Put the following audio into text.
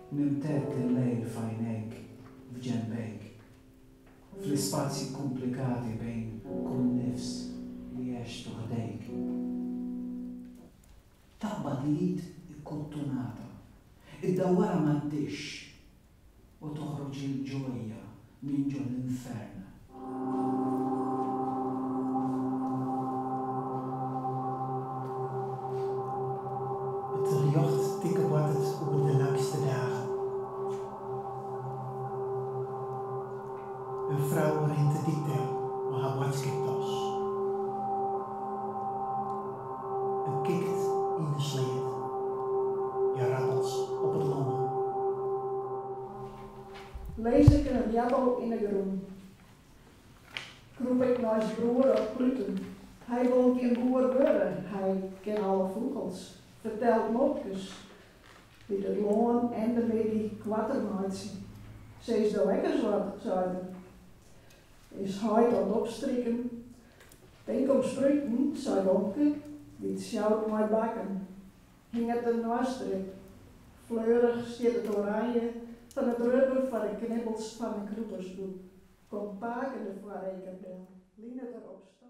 Nimtedd il-lejl f'għajnejk f'ġenbejk Fl-ispazji kkumplikati bejn kull nifs li għextu ħdejk. Taqbad l-id ikkuttunata, iddawwarha mad-dixx u toħroġ il-ġojja minn ġol-infern. It ljocht tikkeboartet oer de langste dagen. In frou rint de dyk del mei har boadskiptas. In kikkert yn de sleat. Ierappels op it lân. Lis ik in rjabbel yn 'e grûn. Krûp ik neist broer op kluten. Hy wol gjin boer wurde, hy ken alle fûgels, fertelt mopkes dy't it lân en de middei koarter meitsje. Sis do ek ris wat, seit er. Is heit oan it opstriken? Tink om spruten, seit omke, dy't sjout mei bakken. Hinget in noasdrip. Fleurich stiet it oranje fan it rubber foar de knibbels fan 'e krûpersbroek. Komt pake de foareker del, linet er op stap.